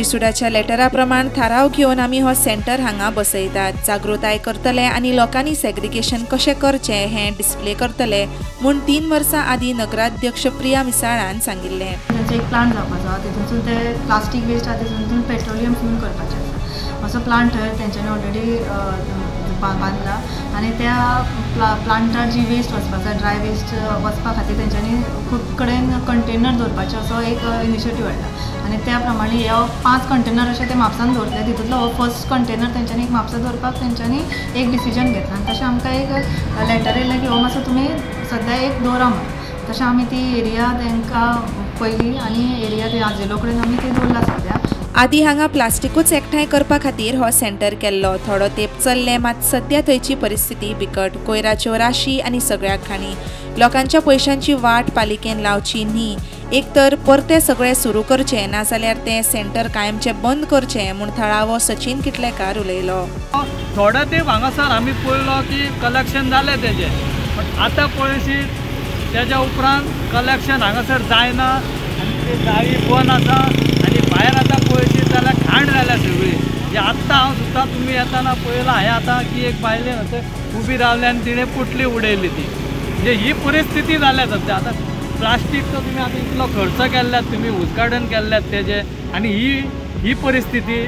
जीसुडाच्या लेटरा प्रमाण थाराव घेवन आमी हो सेंटर हांगा बसयतात. जागृताय करतले आनी लोकांनी सेग्रिगेशन कशें करचें हें डिस्प्ले करतले म्हूण 3 वर्सां आदीं नगराध्यक्ष प्रिया मिसाळान सांगिल्लें. तांचो एक प्लांट जावपाचो आसा, तेतून ते प्लास्टीक वेस्ट आसा तेतून पेट्रोलियम फ्यूल करपाचें आसा. असो प्लांट थंय तेंच्यांनी ऑलरेडी बांदला आनी त्या प्लांटार जी वेस्ट वचपाचो ड्राय वेस्ट वचपा खातीर तेंच्यांनी खूब कडेन कंटेनर दवरपाचो असो एक इनिशिएटीव हाडला आनी त्या प्रमाणे हे 5 कंटेनर अशे ते म्हापसान दवरतले. तितूंतलो हो फर्स्ट कंटेनर तेंच्यांनी म्हापसा दवरपाक तेंच्यांनी एक डिसिजन घेतला आनी तशें आमकां एक लेटर येयलें की हो मातसो तुमी सद्या एक दवरा म्हणून. तशें आमी ती एरिया तांकां पयली आनी एरिया ते आजेलो कडेन आमी ती दवरला सद्या. आदी हांगा प्लास्टिकूच एकठांय करपा खातीर हो सेंटर केल्लो. थोडो तेंप चल्लें, मात सद्या थंयची परिस्थिती बिकट. कोयराच्यो राशी आनी सगळ्याक घाणी. लोकांच्या पयशांची वाट पालिकेन लावची न्ही. एक तर परतें सगळें सुरू करचें, नाजाल्यार तें सेंटर कायमचें बंद करचें म्हूण थळावो सचिन किटलेकार उलयलो. थोडो तेंप हांगासर आमी पळयलो की कलेक्शन जालें तेजें, पण आतां पळयशी तेज्या उपरांत कलेक्शन हांगासर जायना आनी ते जाळी बंद आसा आनी भायर आतां पळयशी जाल्यार घाण जाल्या सगळी. म्हणजे आत्तां हांव सुद्दां तुमी येतना पळयलां हांवें आतां की एक बायलेन थंय उबी रावली आनी तिणें पोटली उडयली ती. म्हणजे ही परिस्थिती जाल्या सद्या. आतां प्लास्टीकचो तुमी आतां इतलो खर्च केल्ल्यात, तुमी उद्घाटन केल्ल्यात तेजें आनी ही ही परिस्थिती.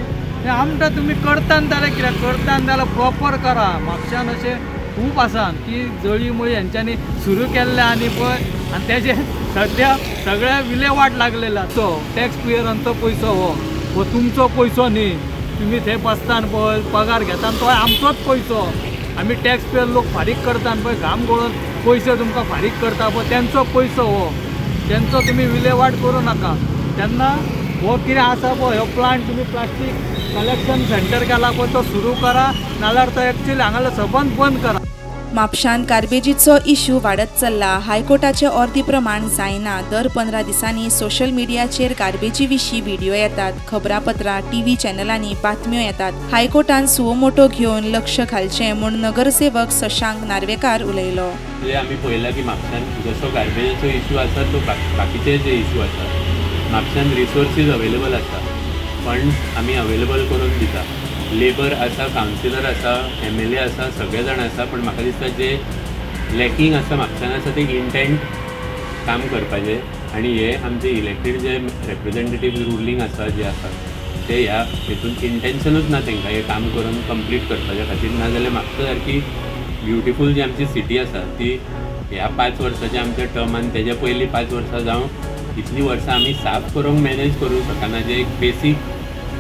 आमकां तुमी करतान जाल्यार कित्याक करतान जाल्यार प्रोपर करा. म्हापश्यान अशें खूब आसा की जळी मुळी हेंच्यांनी सुरू केल्लें आनी पळय आनी तेजें सद्या सगळ्या विलेवाट लागलेला. तो टॅक्स पेयरांचो पयसो हो तुमचो पयसो न्ही. तुमी थंय बसतान पळय पगार घेता तो आमचोच पयसो. आमी टॅक्स पेयर लोक फारीक करता पळय, घाम गळोवन पयशे तुमकां फारीक करता पळय, तेंचो पयसो हो. तेंचो तुमी विलेवाट करूं नाका. तेन्ना हो कितें आसा पळय हो प्लांट तुमी प्लास्टीक कलेक्शन सेंटर केला पळय तो सुरू करा, नाल्यार तो एक्चुअली हांगासर सबंद बंद करा. म्हापशांत गार्बेजीचो इश्यू वाडत चल्ला. हायकोर्टाचे ऑर्दी प्रमाण जायना. दर 15 दिसांनी सोशल मिडियाचेर गार्बेजी विशीं व्हिडियो येतात, खबरापत्रां, टीव्ही चॅनलांनी बातम्यो येतात. हायकोर्टान सुओ मोटो घेवन लक्ष घालचें म्हूण नगरसेवक शशांक नार्वेकार उलयलो. आमी पळयलां की म्हापशान जसो गार्बेजाचो इश्यू आसा तो बाकीचे जे इश्यू आसा म्हापशान रिसोर्सीस अवेलेबल आसा, फंड्स आमी अवेलेबल करून दिता. लेबर आसा, कावन्सिलर आसा, MLA आसा, सगळे जाण आसा. पण म्हाका दिसता जे लॅकिंग आसा म्हापशान आसा ते इंटेंट काम करपाचें आनी हे आमचे इलेक्टेड जे रेप्रेजेंटेटीव रुलींग आसा जे आसा ते ह्या हेतून इंटेन्शनूच ना तांकां हें काम करून कंप्लीट करपाच्या खातीर. नाजाल्यार म्हापसा सारकी ब्युटिफूल जी आमची सिटी आसा ती ह्या 5 वर्साच्या आमच्या टर्मान तेज्या पयलीं 5 वर्सां जावं इतलीं वर्सां आमी साफ करूंक मॅनेज करूंक शकना. जे एक बेसीक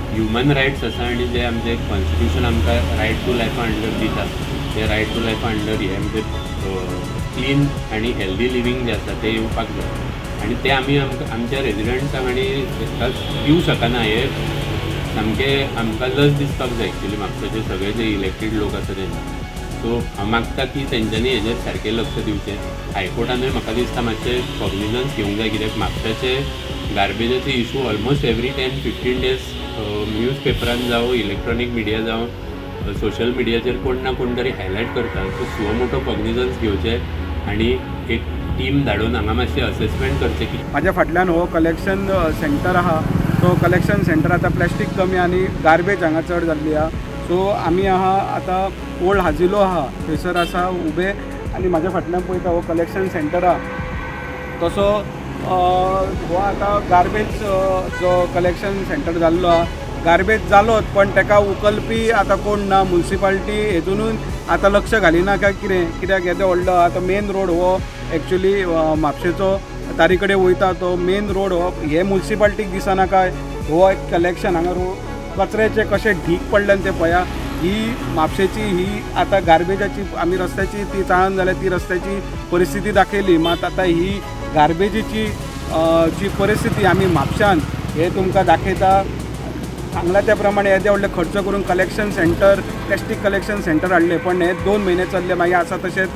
ह्युमन रायट्स आसा आनी जे आमचे कॉन्स्टिट्यूशन आमकां रायट टू लायफा अंडर दिता ते रायट टू लायफा अंडर हे आमचे क्लीन आनी हेल्दी लिवींग जें आसा तें येवपाक जाय आनी तें आमी आमच्या रेजिडंट्सांक आनी दिवं शकना. हे सामकें आमकां लज दिसपाक जाय एक्चुअली म्हापशाचे सगळे जे इलेक्टेड लोक आसा तेंचे. सो हांव मागता की तेंच्यांनी हेजेर सारकें लक्ष दिवचें. हायकोर्टानूय म्हाका दिसता मातशें कॉग्निजन्स घेवंक जाय, कित्याक म्हापशाचे गार्बेजाचे issue almost every 10-15 days news पेपरान जावं, इलेक्ट्रॉनीक मिडिया जावं, सोशल मिडियाचेर कोण ना कोण तरी हायलायट करता. सो सुओ मोटो कॉग्निजन्स घेवचें आनी एक टीम धाडून हांगा मातशें असेसमेंट करचें. की म्हाज्या फाटल्यान हो कलेक्शन सेंटर आहा, तो कलेक्शन सेंटर आतां प्लास्टीक कमी आनी गार्बेज हांगा चड जाल्ली आहा. सो आमी आहा आतां ओल्ड हाजिलो आहा थंयसर आसा उबे आनी म्हाज्या फाटल्यान पळयता हो कलेक्शन सेंटर आहा. तसो हो आतां गार्बेज जो कलेक्शन सेंटर जाल्लो आहा, गार्बेज जालोच पण ताका उखलपी आतां कोण ना. मुन्सिपाल्टी हेतूनूय आतां लक्ष घालिना काय कितें, कित्याक येदो व्हडलो आतां मेन रोड हो एक्चुअली म्हापशेचो तारी कडेन वयता तो मेन रोड हो हे मुन्सिपाल्टीक दिसना काय हो एक कलेक्शन हांगा रोड कचऱ्याचे कशे ढीक पडल्यान ते पळया. ही म्हापशेची ही आतां गार्बेजाची आमी रस्त्याची ती चाळण जाल्यार ती रस्त्याची परिस्थिती दाखयली, मात आतां ही गार्बेजीची जी परिस्थिती आमी म्हापशान हे तुमकां दाखयता. सांगला त्या प्रमाणे येदे व्हडले खर्च करून collection centre plastic collection centre हाडले, पण हे 2 म्हयने चल्ले मागीर आसा तशेंच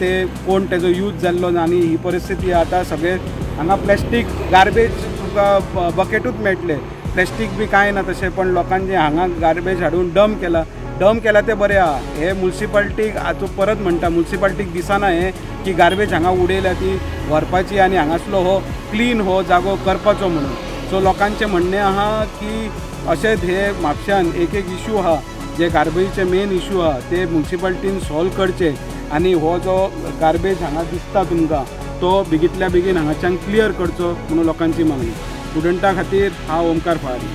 ते कोण तेजो यूज जाल्लो ना आनी ही परिस्थिती आतां सगळे हांगा प्लास्टीक गार्बेज तुका बकेटूच मेळटले, प्लास्टीक बी कांय ना तशें, पण लोकांनी हांगा गार्बेज हाडून डंप केला. डंप केला तें बरें आहा. हे मुन्सिपाल्टीक आतां परत म्हणटा मुन्सिपाल्टीक दिसना हें की गार्बेज हांगा उडयल्या ती व्हरपाची आनी हांगासलो हो क्लीन हो जागो करपाचो म्हणून. सो लोकांचें म्हणणें आहा की अशेंच हे म्हापश्यान एक एक इशू आहा जे गार्बेजीचे मेन इशू आहा ते म्युनिसिपालिटीन सॉल्व करचे आनी हो जो गार्बेज हांगा दिसता तुमकां तो बेगींतल्या बेगीन हांगाच्यान क्लियर करचो म्हणून लोकांची मागणी. स्टुडंटा खातीर हांव ओमकार फळारी.